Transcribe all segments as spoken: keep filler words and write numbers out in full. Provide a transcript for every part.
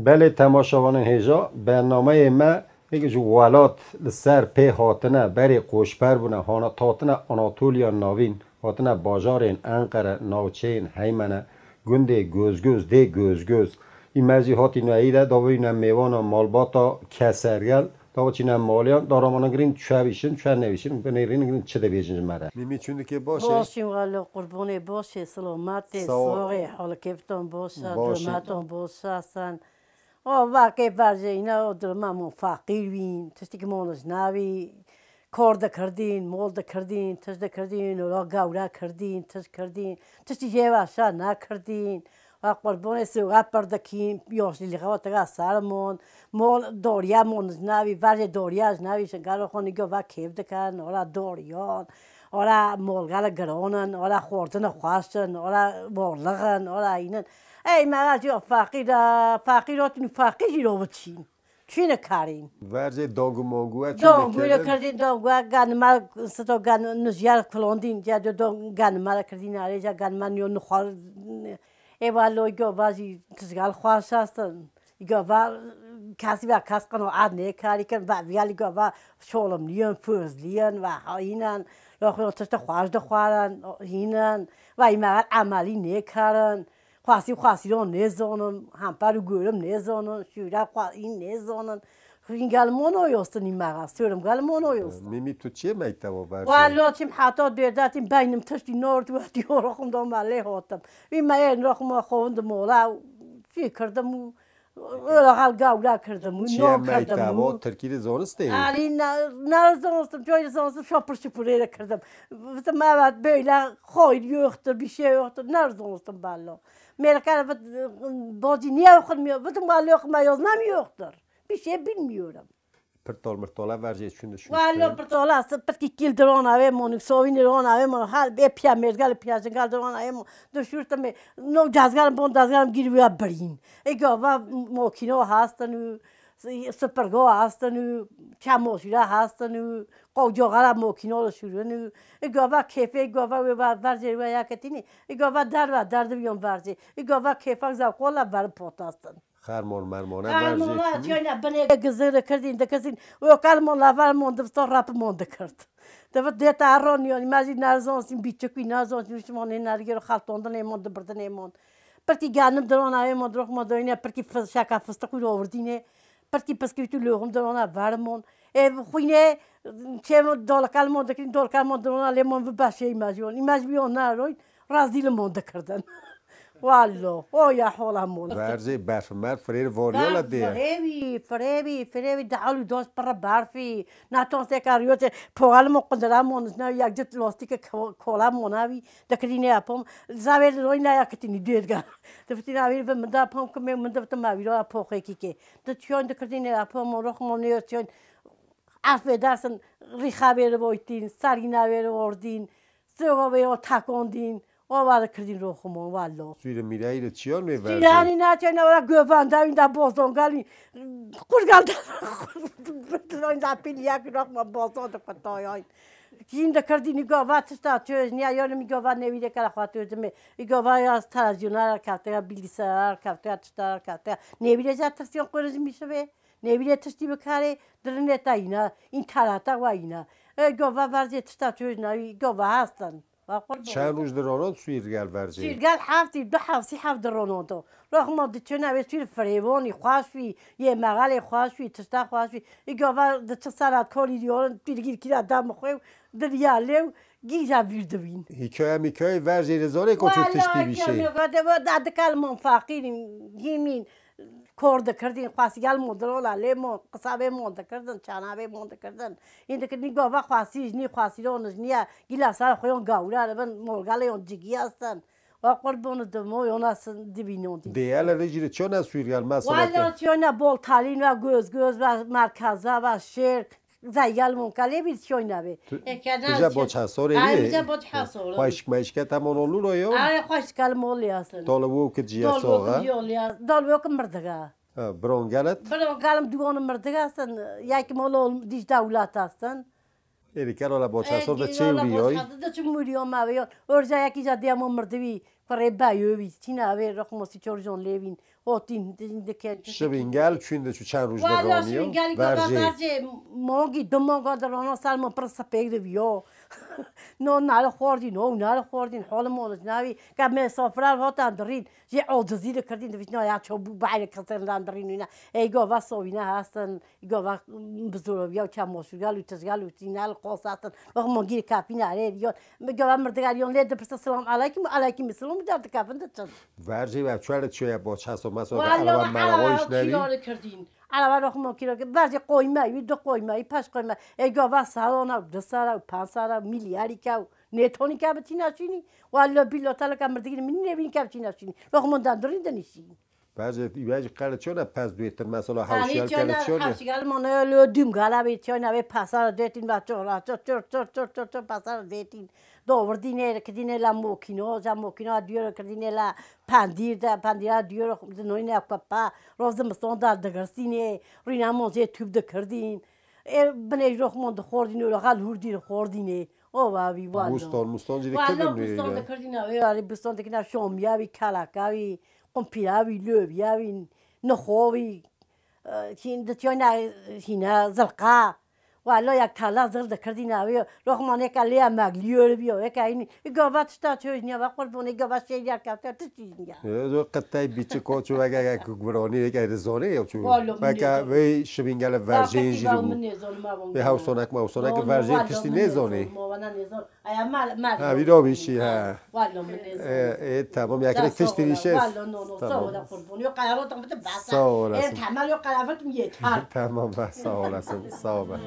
Belê temaşevanên hêja, bernameyê me weke ji welat li ser pê hatine, berê koçber bûne, hana-, hatine Anatoliya Navîn, hatine bajarên Enqere, navçeyên Heymene, gundê Gozgoz, dê Gozgoz. Î me jî hatîne êre, davêne mêvana malbata Kesergel, dava çîne maliyan, da ramana girîn çe bîşin, çe nevîşin, binêrîn girîn çi dibêjin ji me re. Mîmî çûn dikê baş e? Başim walo qurbanê baş e, selamet e, Sağ ol. Sax e, halkeftan baş e, Baş e. Dömetan baş e, sen. O vaqê berjeyne o durma mon faqîr bîn, tiştik mon ji navî, kor dikirdîn, mol dikirdîn, tişt dikirdîn, ora gawra kirdîn, tişt kirdîn, tiştî jê ve şa nekirdîn. Ha qurbanê soga pir dikîn, yoşlî li xewa tega ser mon, mol doriya mon ji navî, verjê doriya ji navî şingalo xwe nîgo ve kêf dikin, ora doriyan, ora molgala gironin, ora xortine xweşin, ora borlixin, ora înin. Ey me jî faqîr e, faqîr otin faqîr jî ro biçîn. Çîne karîn. Vercê dong û mongû e çi Dong dikir? Wîre kirdîn, dong we ganime, sito gan nijyer kilondîn, ca do dong ganime re kirdîn, arê ca ganime niyo nixwar. Ê va lo go va jî tizgal xwaş astin. Go va kesî ve kes qino ad nê karî kin, va viya li go va şolimiyan, fozliyan, va hînan. Lo xwe tişte xwaş dixwarin, hînan. Va îmegal emelî nê karin. Xwasî xwasî ro nêzonim, hemper û gorim nêzonin, şûre xwasî nêzonin. Hîn gel mono yostin îmegal, sêrim gel mono yostin. Mîmî tu çiyê meyteva vercê? Walo çim heta bêrdatîm beynim tiştî nord û hetî oroxim da me lê hatim. Wî me ên roxim xovin di mola û çî kirdim û ora hal gawra kirdim û Çiyê no kirdim meyteva, û. Tirkî de zonistê? Alî ne, ne zonistim, coy zonistim, şopur şupur êre kirdim. Vitim evet böyle hayır yoktur, bir şey yoktur. Ne zonistim ballo. Mêreke vit bacî niye oxirmiyo? Vitim ballo oxuma yoz nem yoktur. Bir şey bilmiyorum. Pirtol mirtola vercê çûn dişûştin. Walo pirtola, pirkî kîl dirona wê mon, sovînî rona wê mon, ha bê piya mêrgal, piya jingal dirona wê mon. Dişûştin me, no dezgarim bon, dezgarim gîr wîya birîn. Ê gava mokîno hastin û, s-, sipirgo hastin û, çemoşîra hastin û, qawcoxara mokîno li şûrin û, ê gava kêfê, ê gava wê va-, vercê wê ya ketînî, ê gava derva derdiviyon vercê, ê gava kêfak zewqola ver potastin. Xermon mermone Xermon vercê ra çûnî. Çayna binê gizir dikirdîn, dikizîn. Û kalmon laver mon divsto rap mon dikirt. Divit dê te ronîyon, me jî nerzonsîn, bîçik wî nerzonsîn, şima nê nergêro xeltondinê mon, dibirdinê mon. Pirkî ganim dirona ê mon, dirok mon doyne, pirkî fis-, şeka fistiq wî rovurdînê. Pirkî piskî wî tu lûxim dirona ver mon. Ê xwînê, çê mon dolkal mon dikirîn, dolkal mon dirona lê mon vi beşê îmajîyon. Îmaj bîyon neroyn, razî li mon dikirdin. Wallo, o ya hola mon. Vercê berf mer firêr voryola Berf diye. Firêvî, firêvî, firêvî dehal û dost pirre berfî. Naton seka riyote pogal mon qundira mon, ne yak cit lostike ko-, kola mon avî. Dikirîne ya pom. Zavê royna ya kitini dêdga. Difitîna avî ve min da pom kime min diftim avî ro poxekî ke. Di çiyon dikirîne ya pom rox mon ne çiyon. Affedersin, rîxa vê re boytîn, sarîna vê re ordîn, soga vê re takondîn, o va re kirdîn roxumon, wallo. Sûrê mîrayî re çiyan wê verdî? Çiyanî naçe ne ora govanda wînda bozongalî, qurgal da, wînda pîliya ki roxma bozon de kutayayî. Kîn de kirdînî gava tişta çöz, niya yonî mi gava newî de kara xwa çöz de me. Î gava ya televizyona ra kafte ya, bilgisayara ra kafte ya, tişta ra kafte ya. Newî de za tirsiyon qurij mi şive. Nêvîrê tiştî bikarê, dirinê te îna, înterata wa îna. E, gova verzê tişta çûj navî, gova hestin. Wa qurban. Çend roj dironon Sûrgel verzê? Sûrgel heftî, du heftî heft dironon to. Roxma diçûne wê Sûr firêvonî xweş wî, yê mexelê xweş wî, tişta xweş wî. Î gova diçi serat kolî diyorin, pîrgîr kira da mixwê û diriya lê û gîja vîr dibîn. Hîkaye mîkaye verzê li zanê ko çi tiştî bîşê. Wala, hîkaye mîkaye, de, de, de, dikal mon faqîrîn, hîmîn. Kor dikirdin, xwesî gel mon dirola lê mon, qisa vê mon dikirdin, çana vê mon dikirdin. Hîn dikirdin, gava xwesî, jinî xwesî, ron jiniya, gila ser xwe yon gawra dibin, morgala yon cigî estin. Wa qurbon dimo, yona sin dibînon dî. Dêyele rê jî re çona Sûrgel, mesela. Wala, çona bol talîn ve göz göz ve merkeza ve şêr. Zey gel mon kalê bir çiyoy nabê. Tu, Eke tu na ja çi- boç hasor Ay, eri. Bize boç hasor. Xweşik meşke tamam olur o yo. Ay, xweşik gel mol yasın. Tolu wo ki ciya soğa. Dol wo ki mirdiga. Ha, bron gelet. Bron gelem duanı mirdiga sen. Ya ki mol ol diş devlet asın. Eri kel ola boç hasor da çevriyoy. Da çi muriyo ma ve yo. Orja ya ki ja diya mo mirdivi. Kore bayo vi. Çina ve roxmo si çorjon levin. Hotîn, din dikin. Şibîngel çûn de çû çend roj de Wala raniyo. Şibîngel gava Verjê. Verjê mongî du monga de rana ser min pir spêk de biyo. No nal xwardîn, o nal xwardîn, halim olij navî. Ke me sofrar hatan dirîn, jê acizî de kirdîn, divît na ya ço bû, bayrê kirin dan dirîn wîna. Ey gava sovîne hestin, gava bizoroviya û çamaşurgel û tizgel û tînel qos hestin. Bak mongî kafîne arê riyon. Gava mirdigar yon lê dipirse selam aleyküm, aleyküm selam der dikafin de çin. Verjê ve çuwere çiyo ya bo çaso maso Walo araba mala araba o iş nevi. Kilo de kirdîn. Araba roxmo kilo ke verjê qoyma, wî du qoyma, wî peş qoyma. E gava salona, du sara, panc sara, milyarîka, nêtonîka bi tîna şînî. Walo bilo talaka mirdigî min nêbînîka bi tîna şînî. Roxmo dan durîn de nîşîn. Verjê, verjê qere çiyo ne pez duêtir mesela Yanî hewşiyel çiyo qere ne çiyo ne. Hewşiyel mane lo dûm gala bê çiyo ne bê pasara dêtîn va çor, çor, çor, çor, çor, çor, çor, pasara dêtîn. Dovirdînê, kirdînê la mokîno, ja mokîno diyoro kirdînê la pendîr de, pendîra diyoro dinonîne kupa, roz zimiston da digirsînê, rîna mozê tûb dikirdîn. Ê binê ji roxmon dixordîn û xal hûr dîr xordînê. O va vî walo. Bostan, bostan jî Walo dikirdin bostan wê. Dikirdîna wê, arê bostan dikina şomiya wî, kalaka wî, qumpîra wî, lobiya wî, nixo wî, e, hîn ditiyoyna hîna zilqa. Walo ya kala zir dikirdîna wê. Roxmaneka lê ya meglî yor biyo. Eka hînî. Î gava tişta çöz niya, va qurbonê gava şeyler kafte tişt niya. Yo, yo, qitey biçik o çu veke, veke guroni, veke rizoni yo çu. Walo min Veke nêzon. Vê şibîngele verjên Vaqetî jî va bu. Min nêzon, ma bu. Vê hewsonek, mewsonek No, no, verjên walo tiştî min nêzonê. Nêzon, ma vana nêzon. Aya mal, mal. Ha, vî ro vî şî, ha. Walo min nêzon. E, e, tamam, ya Ya, kere sağ tiştî ola, rîşe. Walo, no, no, sağ Tamam. Ola qurbon. Yo, qara tam bitim basa. Sağ olasın. E, temel yo qara bitim yeter. Tamam, ben sağ olasın, sağ olasın.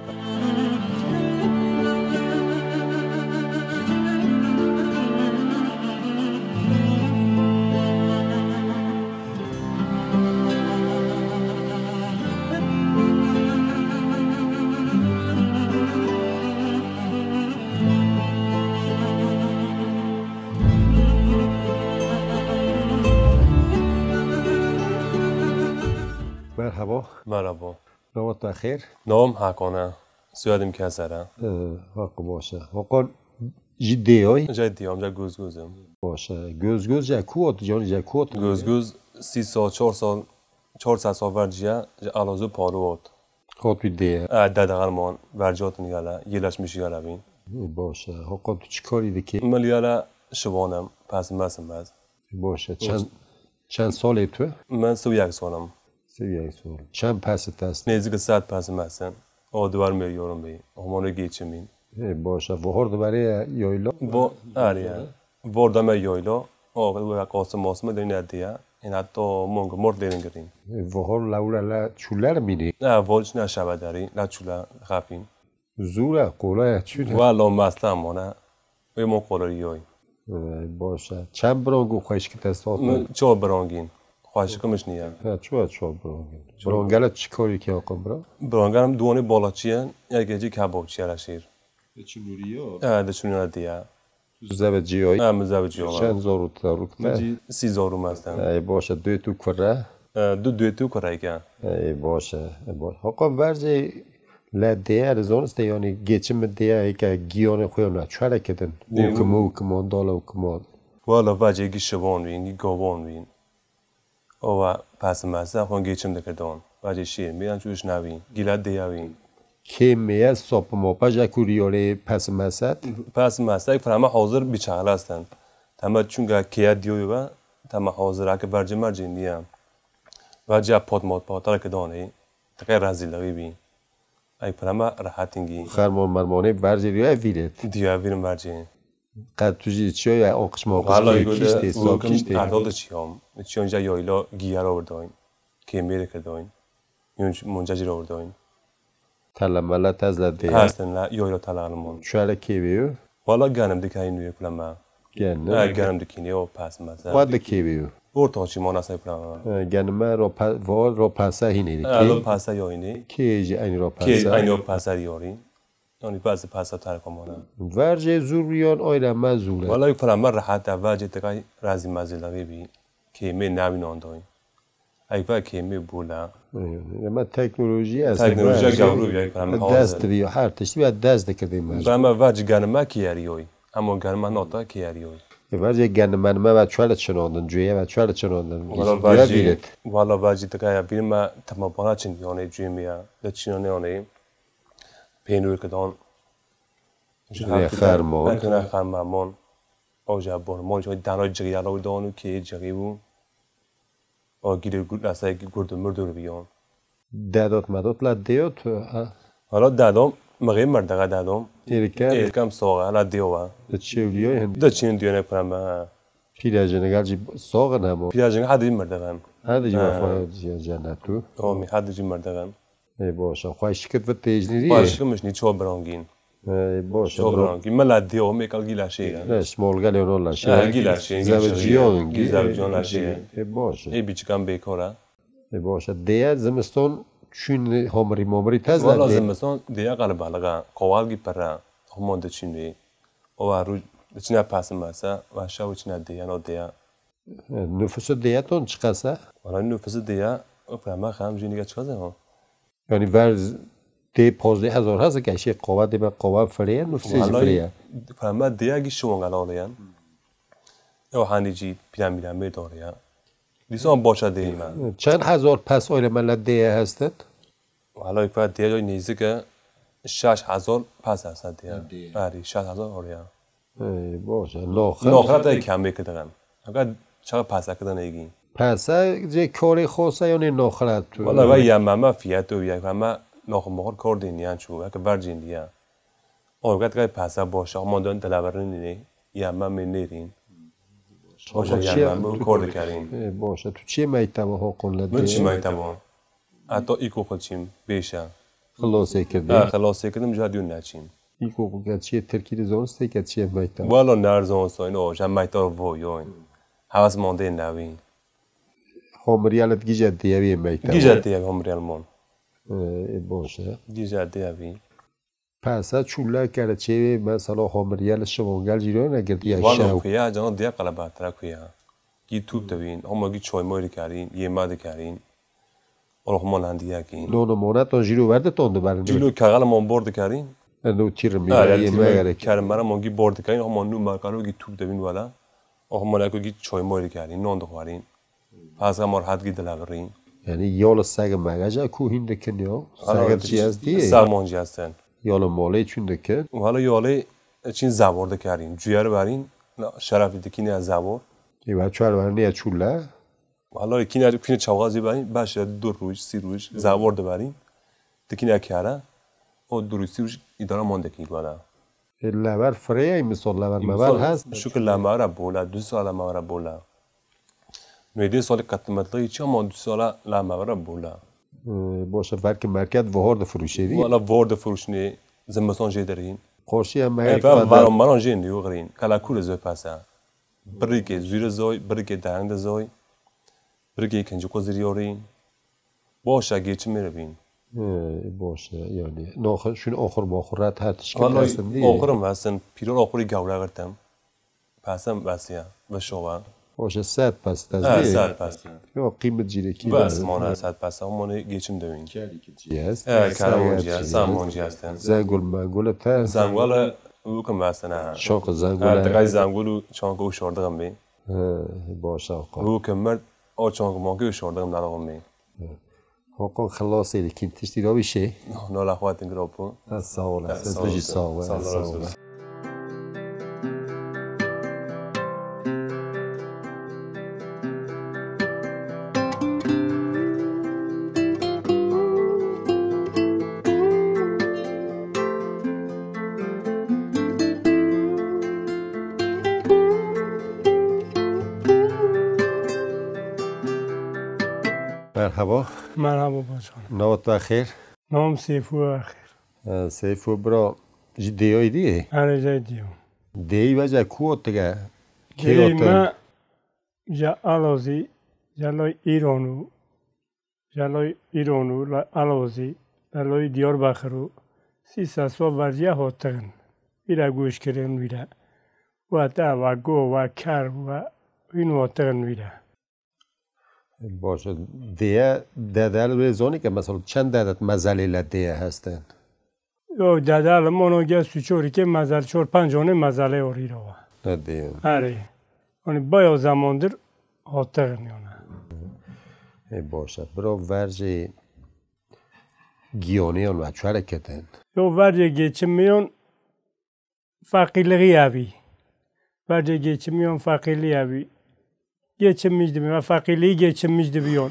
Merhaba. Merhaba. Nava te xêr? Navım Hakan e. Soyadım Keser e. Ee, Hakkı başa. Hakan Ji dêyay? Cay diyam, cay Gozgozim. Baş e. Gozgoz ji ku hat, canî ji ku hat? Gozgoz sî sal, çar sal, çar sed sal ver ciye ji Elazığ paro hat. Hat wî dê. E, dede Erman, ver cihatin gele, yelaş mişi gele bîn. Baş e. Hoqan tu çi karî dikî? Min gele şivanim, pesim mesim ez. Baş e. Çend, çend salê tu? Min sî û yek salim. Sî û yek sal. Çend pesit est? Nêzik sed pesim estin. O duvar me yorum bî. Homanê geçimîn. Ê, baş e. Vohor diberê yayla? Vo-, erê ye. Vor deme yayla. O, we Qasim Masim de ne diye. Ina to mong mort lerin girin. Ê, vohor lewre le çûler mînî? Ne, vor çine şevedarî, la çûle xefîn. Zûr e, qolay e, çûne? Welo mesle mane. Wê mon qolay yoy. Ê, baş e. Çend birang û xweşik te sat? Min çar birangîn. Xweşikim hiç niye. He, çû e çar birangîn. Birangele çi karî ke aqim bira? Birangelim duwanê balaçiye, yekê jî kebabçiye re şîr. Diçin nûriye? E, diçin nûriye diye. Tu zeveciyayî? E, min zeveciyam. Çend zarû te rût Min ke? Cî sî zarû me estin. Ey, baş e, dê tu kure? E, du dê tu kureyke. Ey, baş e, ey, baş. Hoqa vercê le dêyer zoniste, yanî geçimi dêyer, hêke giyanê xwe na çare kedin. Dê- Ûkimo, ûkimo, dala ûkimo. Wala vacê gî şivan vîn, gî gavan vîn. Ova pesimese xwe geçim dikirdon. Vacê şîr, miyan çûş navîn. Gîla dêya vîn. Kê meye sop mopa ja kuriyore pesimese? Pesimese, frama hazır bir çağlastan. Tema çunga keye diyor ve, tema hazır, ake verci merci niye. Verci pot mot pot, ara kedone. Tek rezil evi bi. Ay prama rahatingi. Xermon mermonê vercê diyo ev vîret. Diyo ev vîrim vercê. Qet tu jî çiyo ya o qişma Vallahi qiştê, göde kiştê, sop mümkün kiştê. Erdal da çiyom. Çiyon ja yoylo giyar ordoyn. Kemeri kedoyn. Yunc monca jir ordoyn. Tele mele tez le de. Hestin la yoylo tele almon. Çuere kêvê yo? Valla ganim dikayın diyor kulama. Gel, ne? Ha, ganim dikini o pas masa. Wa de kêvê yo? Orta çi mona say kulama. Ganime ro pa-, vo ro pasa hini Ha, kê? Ro pasa yoyni. Kê ji aynı ro pasa? Kê aynı o pasa yori. Yani pasa pasa tarif mona. Verce zuriyon oyna ma zule. Valla kulama rahat verce tekay razi mazila gibi. Kêmê navîn ondoy. Ey va kêmê bûla. Ema teknolojî ez Teknolojiya gawrû ya kuram dest hazir. Dibi her tiştî ya dest dikirdi me. Ba me va ci ganima kiyariyoy. Ama ganima nota kiyariyoy. Vecê genime nime ve çuwele çinandin, cuyê ve çuwele çinandin. Wala Cüye vacî, vîret. Wala vacî dikaya bîr me tema bana çin yanê cuyê me ya. De çinanê yanê. Peynûr kidan. Ji Cüye hafte xermon. Pekine xermemon. O ja bormon, ji dana cigî ya lo don û kê cigî bû. O gîrê gurd, lasayekî gurd û mird û biyon. Dedot medot la dêyo tu, ha? Hala dedom, mixê merdexe dedom. Êrike? Êrkem soğe, hala dêyo ve. Di çêwliyo hin. Di çîn diyone pira me, ha. Pîrejin gel jî soğin hemo. Pîrejin hadi jî merdexen. Hadi jî Ha. Wefaya cennet tu. Amî, hadi jî merdexen. Ê boşa, xweş şikit ve têjnî rî. Xweş şikit mişnî ço birangîn. Ê boşa. Ço birangîn. Me la dêyo, me kal gîla şey. Ne, smolgel yo la şey. Ha, gîla şey, Zeve gîla şey. Ciyon gî. Zeve ciyon la şey. Ê boşa. Ê biçikan bêkora. Ê, baş e. Dêye zimiston çûn homirî momirî tez de Wala dê- zimiston dêye qelibaliga, qowalgî pere, homon de çîn wê. O wa rû diçine pasi masa, wa şew çine dêye, no dêye. E, nüfusu dêye ton çiqas e? Wala nüfusu dêye, o fema xam jî nîge çiqas e ho? Yani ver dê pozdeh hezar hese ke şey qova dê be qova fireye, nüfusu jî Wala fireye. Fema dêye gî şiwon gala oleyen. Ew hanî jî pîra mîra mê dor ya. Dîsan başa deyî me. Çend hezar pes oyle me le dêye hestin? Wala wî pêra dêya nêzîk e şeş hezar pes hestin dêya. Dêya. Erî, şeş hezar orya. Ey, boş e. Noxre. Noxre te kemê kidirin. Heka çaxa pesa kidan êgî. Pesa cê korê xosa yonê noxre tu. Wala ve ya me me fiyat û ya me nox moxr kor dîn yan çû. Heka vercîn diya. Orgat gay pesa boş e. Ama dön delaverin ne. Ya me me nêrîn. Hoca Hoca ya çiye? Me me kor dikarîn. Ê, boş e. Tu çiye meytaba hoqon le Min dê? Çi meytaba? Heta îlkokul çîm, bêşe. Xilosê kirdî. Ha, xilosê kirdim, ca dûr neçîm. İlkokul ke çiye Tirkî de zonistê ke çiye meytaba. Wala ner zonsoyn o, ja meytaba voyoyn. Havas mondê nevî. Homriyal et gije diyevi meytaba. Gije diyevi homriyal mon. Ê, boş e. Gije diyevi. Pesa çûle kere çêvê mesela homiriyel şivongel jî ne girdiye Wala şew. Kuya cana diye qelebatira kuya. Gî tûp dewîn, homa gî çoymoy dikarîn, yêma dikarîn. Ol homa lendiye kîn. Nono moneton jîro verde ton diberin. Cîlo kaxel mon bor dikarîn. Eno tîrim Ha, ya yê tîrim me gerek. Kermera mon gî bor dikarîn, homa nû markaro gî tûp dewîn wala. O homa leko gî çoymoy dikarîn, non dixwarîn. Pasa mor hat gî dilavirîn. Yani yol seg megaja ku hin dikin yo. Seg çi ez diye. Sag mon jî esten. Yol molê çün dikin. Wala yolê çin zavor dikarîn. Cuyar varîn. Şerefli dikine zavor. Ê, ve çar ver niye çûle? Wala kine kine çawazî varîn. Baş du roj, sî roj. Zavor divarîn. Dikine kara. O du roj, sî roj idara mon dikî wala. Ê, lever fireyey misal lever mever Misal, hest. Şükür lemara bola, du sala lemara bola. Nûdê salê qetimetliği çi ama du sala lemara bola. Ee, boşa belki merket vohor de furuşeri. Wala vohor de furuşni, zimistan jê derîn. Qorşiya me Eve varo maran jê nîyo girin. Kala kure zoy pasa. Birike züre zoy, birike dahende zoy. Birike ikinci kozir yorin. Boşa geçimi re bin. Ee, boşa yani. Noxur, şunu oxur moxur rahat her tişkil Vallahi hestin değil. Oxurum hestin. Pirol oxuri gavra girtim. Pesem besiya. Ve şova. Hoşe saat pes tez Ha, değil. Saat pes. Yok kıymet cileki. Bes mona saat pes. Mona geçim dewin. Yes. E, karamon ciyas, samon ciyas ten. Zengul mengul te. Zengul ukum vesena. Şok zengul. Ha, tigay zengul u çanko u şordigim bin. He, boşa ko. Ukum mert o çanko manki u şordigim daroğum bin. Hokon xelasê dikin tiştî da bir şey. No, no la xwatin gropu. Ha, sağ ol. Ha, Sen sağ de jî olasın. Sağ ol. Sağ ol, Sağ ol. Razı olsun. Merhaba. Merhaba bacan. Navot ve xêr. Nam Seyfo ve xêr. Ee, Seyfo bira ji Dêyoyê diyê? Erê jay diyo. Dêyî veca ku otige? Kê Dêyî otin? Me ja Alozî, ja loy Îron û, ja loy Îron û la Alozî, la loy Diyarbakir û sî sas wa verciya hotirin. Wîra goş kirin wîra. Wa te, wa go, wa ker, wa hîn hotirin wîra. Baş e. Dêye, dede li wê zonî ke mesela çend dedet mezelê le dêye hestin? Yo, dede li mono gel suçorî ke mezel çor penc onê mezelê orî ro wa. Ne dêye. Erê. Hani bayağı zamandır hatırım yani. E, boş ver. Bro, vercê giyonê yan ve çare keten. Yo, vercê geçimiyon fakirliği abi. Vercê geçimiyon fakirliği abi. Geçinmiş dibi, ve fakirliği geçinmiş dibiyon.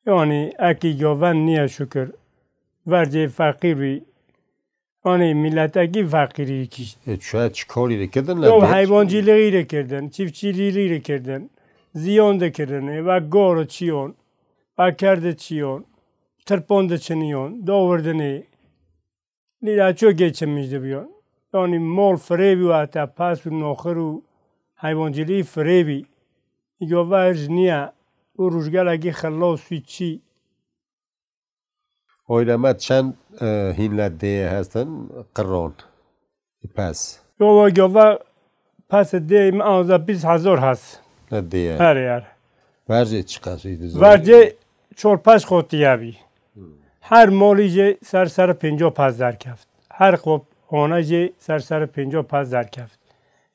Yani, ekî gaven niye şükür. Vercê fakir bî. Yani, milletekî fakirî kişt. E, çuya çi karî dikirdin le Yo, dê? Heyvancîlixî dikirdin, çiftçîlîlî dikirdin. Ziyon dikirdin, e, ve gor çiyon, ve kerd çiyon, tirpon diçiniyon, dovirdinê. Lîra ço geçinmiş dibiyon. Yani, mol firê bî, wate pas û noxir û heyvancîlî firê bî. Îgova ji niye û rojgelekî xelos wî çî. Oyleme çend, e, hîn le dê hestin qiron? Pes. Yo, wa gava pes dê min anza bîst hezar has. Ne dê. Her yer. Vercê çiqas wî dizor? Vercê çor paş xotiye bî. Her molî jê ser ser pênco pes derkeft. Her xop hona jê ser ser pênco pes derkeft.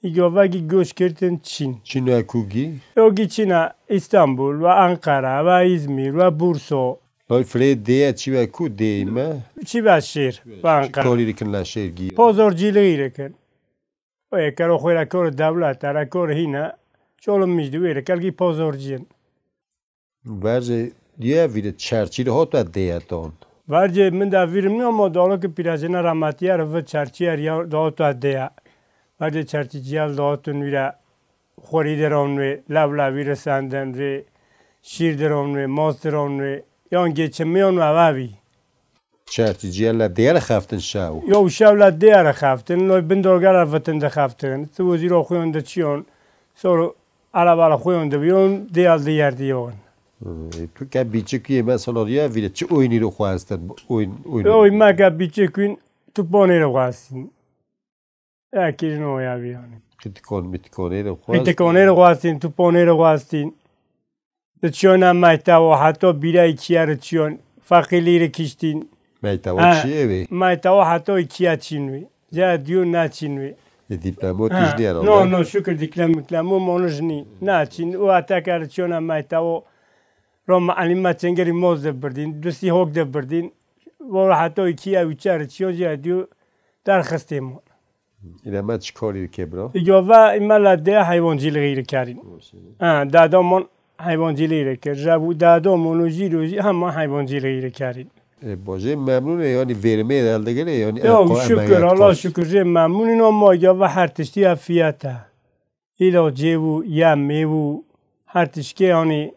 Îgavegî göç kirtin Çîn. Çîn e kugî? Yogî Çîn e, Îstanbul ve Ankara ve Îzmîr ve Burso. Lay firê dêye çi ve ku dêyî me? Çi ve şêr ve Ankara. Çi karî dikin le şêr gî? Pozorcîlixî dikin. O yekero xwe re kor dewlet, re kor hîne. Çolum mij di wê re kelgî pozorcîn. Vercê diye vîre çerçî de hot ve dêye ton. Vercê min de vîrim niyo, ama dalo ki pîrajina rahmetiye re vi çerçîye riya dahot ve dêye. Vercê çerçîciye dahotun vîre xorî diron wê, lewla vîre senden rê, şîr diron wê, mos diron wê, yan geçimiyon ve ve bî. Çerçîciye le dêye re xeftin şew. Yo, şew le dêye re xeftin, loy bin dorgera vitin de xeftin. Tu wezîro xuyon de çiyon, sor araba le xuyon de biyon, dêye de yer diyon. Hmm, tu ke biçik yê mesela ya vîre çi oyunî ro xwestin? Oyun, oyun. Yo, me ke biçik wîn, tu ponê ro xwestin. Ya kirin o ya vî yani. Pitikon, mitikon ê ro xwestin. Pitikon ê ro xwestin, tu ponê ro xwestin. Di çiyona meytewa, heta bîra îkiya re çiyon, feqîlî re kiştîn. Meytewa çi ye wê? Meytewa heta îkiya çîn wê. Ca diyo naçîn wê. E, dîplemo tîj niyar. No, no, şükür dîklem miklemo monij nî. Naçîn. Û heta kar çiyona meytewa ro mealîma çengerî moz de birdîn, dusî hok de birdîn. Voro heta îkiya wî çar çiyon ca diyo derxistê mon. Îne me çi karî dike bira? Îgava îme la dê heywancîlixî dikerîn. Ha, dada mon heywancîlixî dikir. Ji bo dada mon û jî rojî hema heywancîlixî dikerîn. E, bajê memnûn e, yanî verimê de digire, yanî. Yo, şükür, Allah şükür, jê memnûn in, ama îgava her tiştî ya fiyat e. Îlacê û yemê û her tişkê, yanî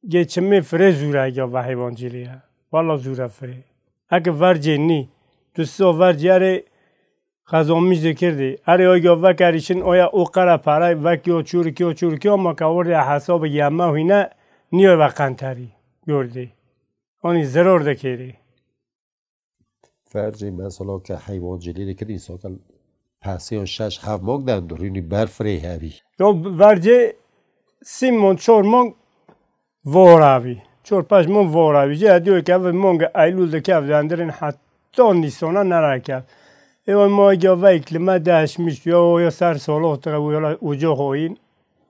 geçimê firê zûr e îgava heywancîlî ye. Walla zûr e firê. Heke vercê nî, tu so vercê erê Qezonmîş dikirdî. Erê o yo vekerîşin oya û qere pere vekî o çûrikî o çûrikî o maka werdê hesabê yeme hîne nîyo ve qenterî gordî. Onî ziror dikêrî. Vercê mesela ke heywancîlî dikir, însan ke pesê şeş heft mong den durînî ber firê hebî. Yo vercê sî mong çor mong Voravî. Çor paş mon voravî. Jê diyor ki ev mong Eylül de kev dendirin hatta Nîsona nera kev. Ewa ma gava iklime değişmiş. Ya o ya ser solo tere uca hoyin.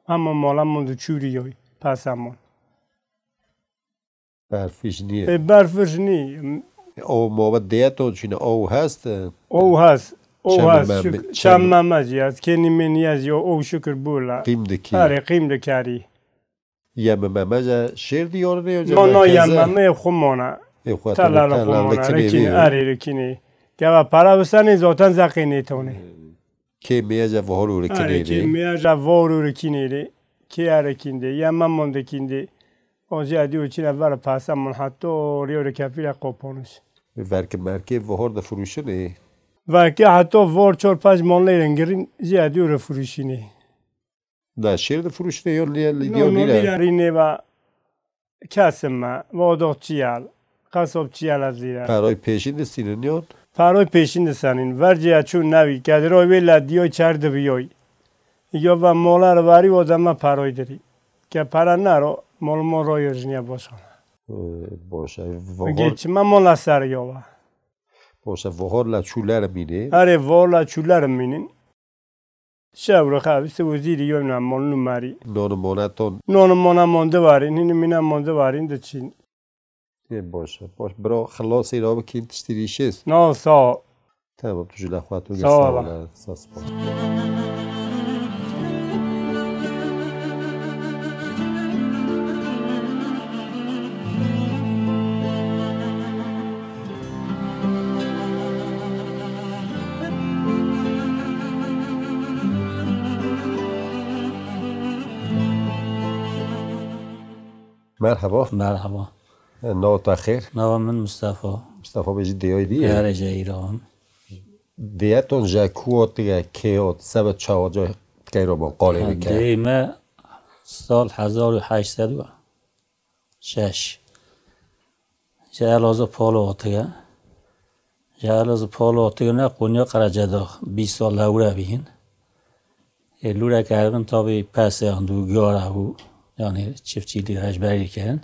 Ama mala mon du çûrî yoy. Pasa mon. Berfiş niye? E, berfiş ni. O muhabbet diye to çine o hest. O has. O has. Çem meme, çem meme jî az. Kenî menî ez yo o şükür bula. Qîm dikî. Are qîm dikarî. Yemê me meje şêr dî yorê yo. No, no, yemê me yê xwe mona. Ê xwe tela li xwe mona. Rikînê, erê rikînê. Gava para bisanê zaten zeqê nêtonê. Kê meye je vahor û rikînê rê. Kê meye je vahor û rikînê rê. Kê erikîn dê. Yemê me mon dikîn dê. O jî edî û çîne ver pasa mon heto rîyo rê kefîre qoponiş. Verkê merkê vahor de furuşinê. Verkê heto vahor çor pej mon lê rengirîn jî edî û rê furuşînê. Da şêr difirûşinê yon lê, lê, No, yon no, lîre. Lîre rînê va kesim me, va odox çiyal, qasop çiyal ez lîre. Peroy pêşîn distînin yon? Peroy pêşîn disenîn. Vercê ya çû nevî, kediroy wê la diyoy çer dibiyoy. Yo va mola re varî, o dema peroy dirî. Ke pera nero, mol mo royo jiniya boşana. Ee, boş e. Vohor. Geçime mola ser yo va. Boş e, vohor la çûler mînê. Erê, vohor la çûler mînin. Şev û xev, se wezîrî yewna malin û marî. Non û mona ton. Non û mona mande varîn, hîn mîna mande varîn diçîn. Ê baş e, baş. Bira, xilasî ra bikîn, tiştî rîşêst. Na, sağ ol. Tamam, tu ji la xwe tu Sağ ol. Sağ ol. Sağ spas. Merhaba. Merhaba. Nava te xêr? Nava min Mustafa. Mustafa bêjî dêyayî dî ye? Erê, ji Îran. Dêyeton ji ku hatige, kê hat, sebe çawa ca qeyro bo qalê Ha, bike? Dêyê me sal hezar û heşt sed û şeş. Ji Elazığ Palo hatige. Ji Elazığ Palo hatige ne Konya Qerecedax. Bîst sal lewre bîn. Ê lûreke herin tabî pesê an dû gara bû. Yani çiftçîlî rejberî kirin.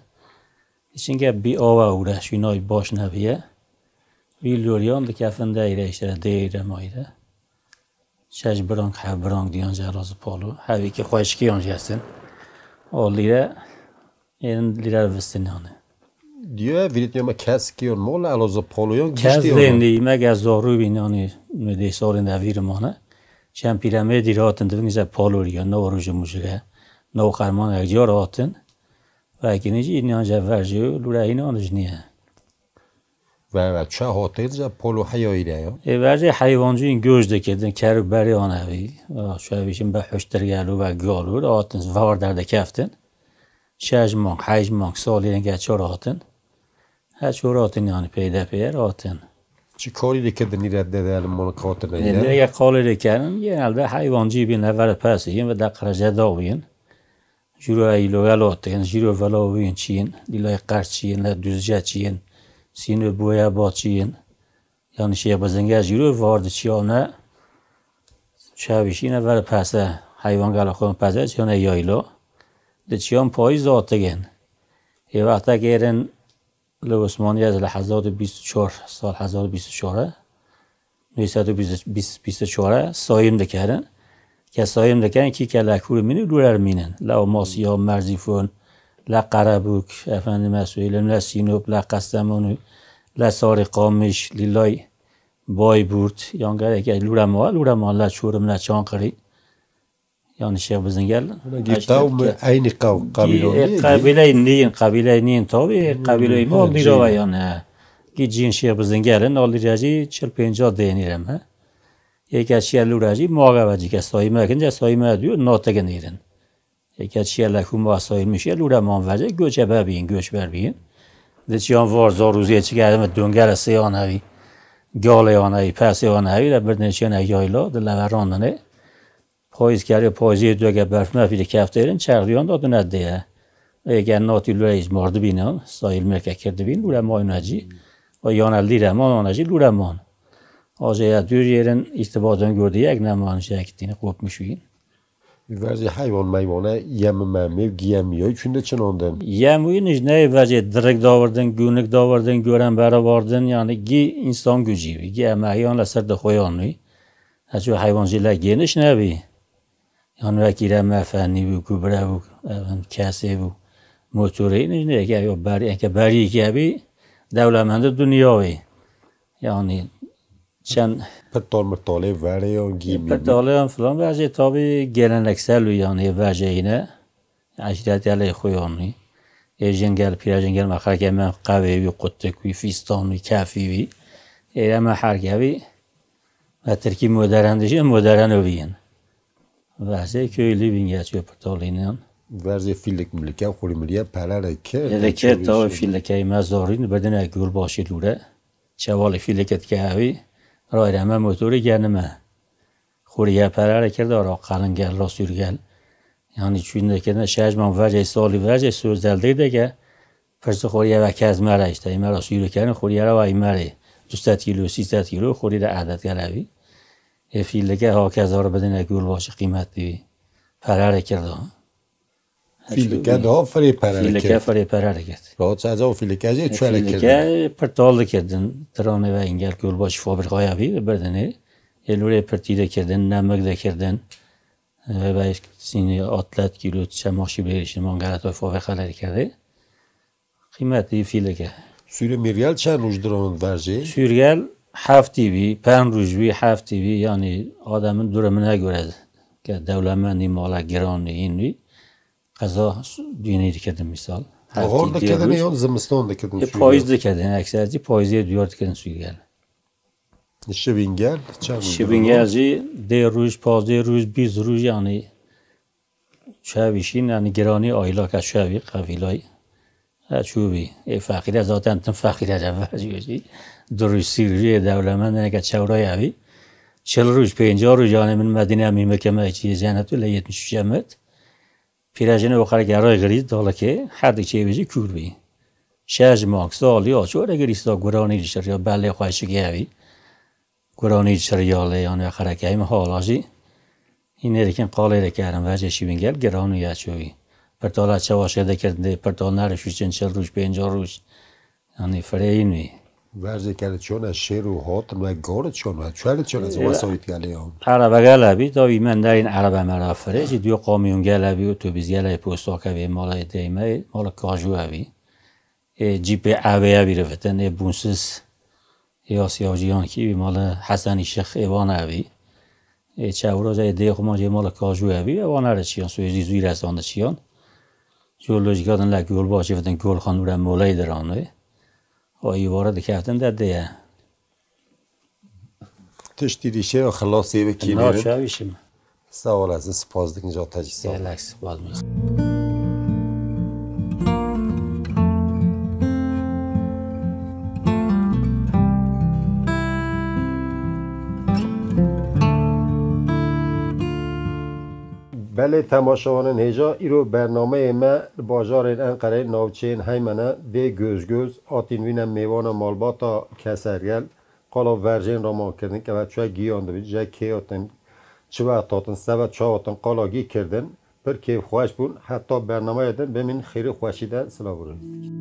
Çinke bî ava û re şûnayî baş nebiye. Wî lûriyan dikefin deyre, işte deyre mayre. Şeş birang, hev birang diyan ji Elazığ Palo. Hevî ki xweşkiyan jî hestin. O lîre, ên lîre vistin yani. Diye vîrîtniya me kes kiyon mol Elazığ Paloyan Kes giştiyan. Lêndî me gez zorû bîn yani, nû dê salên de vîr mane. Çend pîremê dîr hatin divin ze Palo riya, ne o rojê mujire, ne o qerman ek car hatin. Ve kinî jî înan je ver jî, lûre înan ji niye. Ve, ve çi hotêl ji Polo heya îre ya? Ê, verê heywancî goş dikirdin, keruk berê an evî. Şevî jin be huştir gel û ve gal û hatin var derdikeftin. Şeş mong, heyş mong, salî renge çor hatin. Her çor hatin yani peyde peyder hatin. Çi karî dikirdin îre dede li mol hatine Ê, îre? Lê ye qalê dikirin, genelde heywancî bîn, hever pesî yin ve de qirece da bîn. Jîro îlo gelo tên, jîro velo wîn çîn, lîlay qer çîn, le duzce çîn, sînû boya ba çîn. Yani şêx bizingel jîro vardi çiyane, çavîşîne ver pese, heywan gelo xon pese, çiyane yaylo. Di çiyan payîz zatigin. Ê wexta gêrin li Osmaniye li hezar û bîst û çar, sal hezar û bîst û çar e. Nû sed û bîst, bîst, bîst û çar e, sayîm dikerin. Ke sayîm dikerin, kî ke le Kûr mînin, lûrer mînin. Le Amasiya, Merzîfon, le Qerebûk, efendime söyleyeyim, le Sînop, le Qestemonû, le Sarî Qamiş, Lîlay Bayburt, yan gerek lûre ma, lûre ma le Çorim, le Çankirî. Yani Şêx Bizingel. Gî qewm eynî qew, qabîlo nîye? Qabîley nîn, qabîley nîn tabi, qabîley ma dîra ve yani. Gî cîn Şêx Bizingel in, alî re jî çil pênca dênî re me. Yeke çiye lû re jî, ma gava jî ke sayî me kin, ce sayî me diyor, natigin îrin. Yeke çiye le ku ma sayî mişe, lû re man vece, göçebe bîn, göçber bîn. Di çiyan var zor uzê çi geldi mi dungere seyan evi. Gale yan evi, pes yan evi, le birdine çiyan ev yayla, di leverandine. Payîz kerê, payîzê duge berf mefî li kefterin, çerdiyan da dune dê. Êge natî lûre îzmar dibînin, sayîl meke kir dibîn, lûre mayne cî. O yana lîre man, ana jî lûre man. Aje ya dûr yerin îrtibatên gordî yek neman, ji yek tîni kopmiş wîn. Verzê heywan meywane, yem mem û giyem yoy çunde çinandin. Yem wî nij neyê verzê dirik davirdin, gûnik davirdin, gören bere vardin, yani gî insan gücî wî, gî emeyan le ser de xoyan wî. Heçû heywan jî le gêniş nebî. Yan wekî re me fenî bû, ku bire bû, evin kesê bû, motorê nî, nê ke yo berî, eke berî ke bî, dewlemendê dinya wî. Yani çend Pirtal mirtalê verê yan gî mî bî. Pirtalê yan filan, verjê tabi geleneksel û yani verjeyine. Eşîretê lê xwe yanî. Ê jingel, pîre jingel me xelkê me qewê wî, qutik wî, fîstan wî, kefî wî. Ê me herkevî. Ve tirkî modern dijî, modern û vî yin. Verzê köylü bîn geçiyor pirtolînin. Verzê fîlik milike, xurî miriye, perere kir. Ê de kir, tabi fîlike me zorîn, bidine gul başî lûre. Çevalê fîlike dike evî, rayre me motorî genime. Xurî ye perere kir, da ra qalin gel, ra sür gel. Yani çûn de kirine şeş man vercê salî vercê söz deldê de ke, Pirsî xweriye ve kez mere işte, îme ra sûrî kerin, xweriye re ve îme rê. Du sed kîlo, sî sed kîlo, xweriye re edet gele vî. Ê fîlike ha kez re bidine gul başî qîmetli vî. Perere kirda. Fîlike daha firê perere Fîlike kir. Firê perere kir. Rahat çaca o fîlike jê çuele Fîlike kirdin. Pirtal dikirdin. Tiranê ve îngel gul başî fabrikaya vî, birdinê. Ê lûrê pirtî de kirdin, nemik de kirdin. Vêveyş sînî atlet kîlo çemaşî bêrîşî mangere toy fovê xelerî kerdê. Qîmetî fîlike. Sûrê Mîrgel çend roj diran verjê? Sûrgel heftî bî, pênc roj bî, heftî bî, yanî ademin dure min negore ke dewlemendî mala giran hîn bî. Qeza dînî dikirdin misal. Bahar dikirdin yan zimistan dikirdin? E, payîz dikirdin, ekser jî payîzê duyar dikirdin sûrgel. Şibîngel çend roj? Şibîngel jî dê roj, pazdê roj, bîst roj yanî çavî şîn, yanî giranî aylaka çavî qevîlay. Ha çûbî. Ê feqîre zaten tim feqîre re verjî. Du roj sî roj ê dewlemend neke çewra yavî. Çil roj, pênca roj yanî min Medîne mîmike me çî cennet le yetmiş şemet. Pîrejine o xerek eray girî dalike, her di çêvê jî kûr bî. Şeş mang, salî, açore girî sta guranî şiriya belê xwe şikevî. Guranî şiriya lê yan ve xerek heyim hala jî. Hîn nêrikên qalê re kerin vecê şîvîngel giran û ya çûvî. Pirtala çawa şêde kirdin dê, pirtal nere şûşin çil roj, pênca roj. Yanî fireyîn wî. Verzê kere çona şêr û hatin ve gor çona, çueli çona, wesa wî gelê ya. Erebe gele bî, da wî me nerîn erebe me ra firê, jî diyo kamyon gele bî, otobîs gele, posta kevê, mala deyme, mala kajû evî. Ê cîpê evê evî re vitin, ê bûnsiz, ê Asya Jiyan kî, wî mala Hesenî Şex, ê wan evî. Ê çewroza ê dê xuma jê mala kajû evî, ê wan ere çiyan, soyê zî zûî resande çiyan. Jol lojîka din le gol başê vitin, gol xan û re moley diran wê. O îvara dikeftin de dê ye. Tiştî dîşê ve xilasê ve kî Na nêrin? Çavîşim. Sağ ol, ez spas dikim ja te jî sağ ol. Gelek spas. Belê temaşevanên hêja, îro bernameyê me li bajarên Enqereyê navçeyên Heymene, Dê Gözgöz, Atînvîne mêvana malbata Kesergel, qala verjên raman kirdin, keve çi giyan dibin, ji kê hatin, çi wext hatin, seve çawa hatin, qala gî kirdin, pir kêfxweş bûn. Heta bernameya din bimîn xêr û xweşî de, silav û rêz dikin.